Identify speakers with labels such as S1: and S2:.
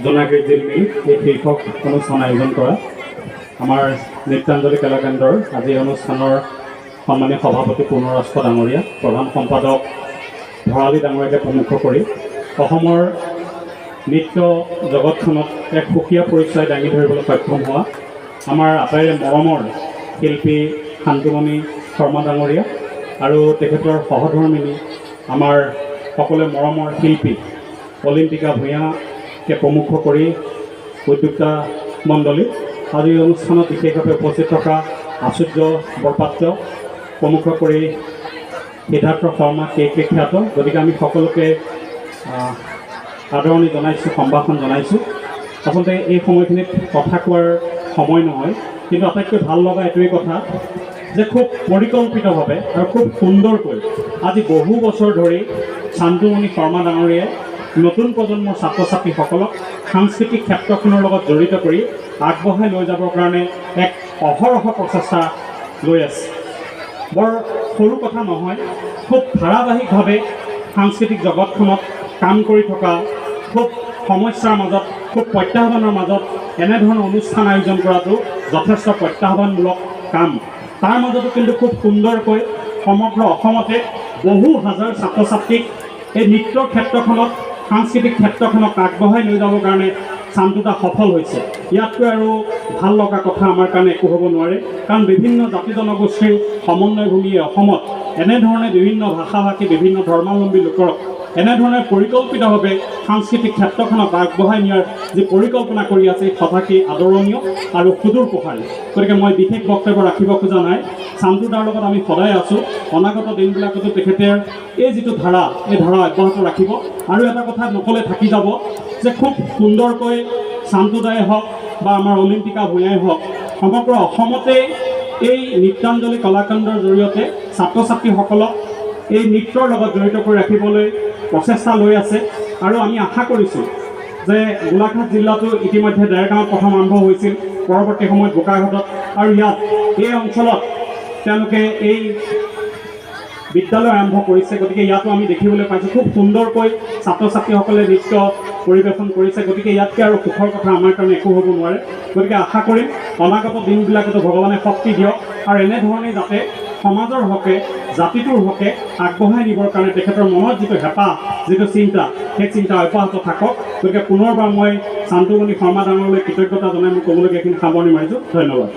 S1: জোনাকীৰ জিলমিল এই শীৰ্ষক অনুষ্ঠান আয়োজন কৰা আমাৰ নৃত্যাঞ্জলি কলাকেন্দ্ৰৰ আজি অনুষ্ঠানৰ সন্মানীয় সভাপতি পূৰ্ণৰাষ্ট্ৰ ডাঙৰীয়া, প্ৰধান সম্পাদক ভৰালী ডাঙৰীয়াকে প্ৰমুখ কৰি অসমৰ নৃত্য জগতখনত এক সুকীয়া পৰিচয় দাঙি ধৰিবলৈ সক্ষম হোৱা আমাৰ আটাইৰে মৰমৰ শিল্পী শান্তুমণি শৰ্মা ডাঙৰীয়া আৰু তেখেতৰ সহধৰ্মিনী আমাৰ সকলোৰে মৰমৰ শিল্পী অলিম্পিকা ভূঞাকে প্ৰমুখ কৰি উদ্যোক্তা মণ্ডলী, আজি এই অনুষ্ঠানত বিশেষভাৱে উপস্থিত থকা আচুৰ্য বৰপাত্ৰ প্ৰমুখ কৰি সিদ্ধাৰ্থ শৰ্মা কে কে খ্যাত। গতিকে আমি সকলোকে আদৰণি জনাইছোঁ, সম্ভাষণ জনাইছোঁ। আচলতে এই সময়খিনিত কথা কোৱাৰ সময় নহয়, কিন্তু আটাইতকৈ ভাল লগা এইটোৱেই কথা যে খুব পৰিকল্পিতভাৱে আৰু খুব সুন্দৰকৈ আজি বহু বছৰ ধৰি শান্তুমণি শৰ্মা ডাঙৰীয়াই নতুন প্ৰজন্মৰ ছাত্ৰ ছাত্ৰীসকলক সাংস্কৃতিক ক্ষেত্ৰখনৰ লগত জড়িত কৰি আগবঢ়াই লৈ যাবৰ কাৰণে এক অহৰহ প্ৰচেষ্টা লৈ আছে। বৰ সৰু কথা নহয়, খুব ধাৰাবাহিকভাৱে সাংস্কৃতিক জগতখনত কাম কৰি থকা, খুব সমস্যাৰ মাজত, খুব প্ৰত্যাহ্বানৰ মাজত এনেধৰণৰ অনুষ্ঠান আয়োজন কৰাটো যথেষ্ট প্ৰত্যাহ্বানমূলক কাম। তাৰ মাজতো কিন্তু খুব সুন্দৰকৈ সমগ্ৰ অসমতে বহু হাজাৰ ছাত্ৰ ছাত্ৰীক এই নৃত্যৰ ক্ষেত্ৰখনত, সাংস্কৃতিক ক্ষেত্ৰখনক আগবঢ়াই লৈ যাবৰ কাৰণে চান্তুদা সফল হৈছে। ইয়াতকৈ আৰু ভাল লগা কথা আমাৰ কাৰণে একো হ'ব নোৱাৰে। কাৰণ বিভিন্ন জাতি জনগোষ্ঠীৰ সমন্বয়ভূমি অসমত এনেধৰণে বিভিন্ন ভাষা ভাষী, বিভিন্ন ধৰ্মাৱলম্বী লোকক এনেধৰণে পৰিকল্পিতভাৱে সাংস্কৃতিক ক্ষেত্ৰখনক আগবঢ়াই নিয়াৰ যি পৰিকল্পনা কৰি আছে, সঁচাকৈ আদৰণীয় আৰু সুদূৰ প্ৰসাৰী। গতিকে মই বিশেষ বক্তব্য ৰাখিব খোজা নাই। চান্তুদাৰ লগত আমি সদায় আছোঁ। অনাগত দিনবিলাকতো তেখেতে এই যিটো ধাৰা, এই ধাৰা অব্যাহত ৰাখিব। আৰু এটা কথা নক'লে থাকি যাব যে খুব সুন্দৰকৈ চান্তুদাই হওক বা আমাৰ অলিম্পিকা ভূঞাই হওক, সমগ্ৰ অসমতে এই নৃত্যাঞ্জলি কলাকেন্দ্ৰৰ জৰিয়তে ছাত্ৰ ছাত্ৰীসকলক এই নৃত্যৰ লগত জড়িত কৰি ৰাখিবলৈ প্ৰচেষ্টা লৈ আছে। আৰু আমি আশা কৰিছোঁ যে গোলাঘাট জিলাতো ইতিমধ্যে দেৰগাঁৱত প্ৰথম আৰম্ভ হৈছিল, পৰৱৰ্তী সময়ত বোকাঘাটত আৰু ইয়াত এই অঞ্চলত তেওঁলোকে এই বিদ্যালয় আৰম্ভ কৰিছে। গতিকে ইয়াতো আমি দেখিবলৈ পাইছোঁ খুব সুন্দৰকৈ ছাত্ৰ ছাত্ৰীসকলে নৃত্য পৰিৱেশন কৰিছে। গতিকে ইয়াতকৈ আৰু সুখৰ কথা আমাৰ কাৰণে একো হ'ব নোৱাৰে। গতিকে আশা কৰিম অনাগত দিনবিলাকতো ভগৱানে শক্তি দিয়ক আৰু এনেধৰণে যাতে সমাজৰ হকে, জাতিটোৰ হকে আগবঢ়াই নিবৰ কাৰণে তেখেতৰ মনত যিটো হেঁপাহ, যিটো চিন্তা, সেই চিন্তা অব্যাহত থাকক। গতিকে পুনৰবাৰ মই শান্তুমণি শৰ্মা ডাঙৰলৈ কৃতজ্ঞতা জনাই মোৰ ক'বলগীয়াখিনি সামৰণি মাৰিছোঁ। ধন্যবাদ।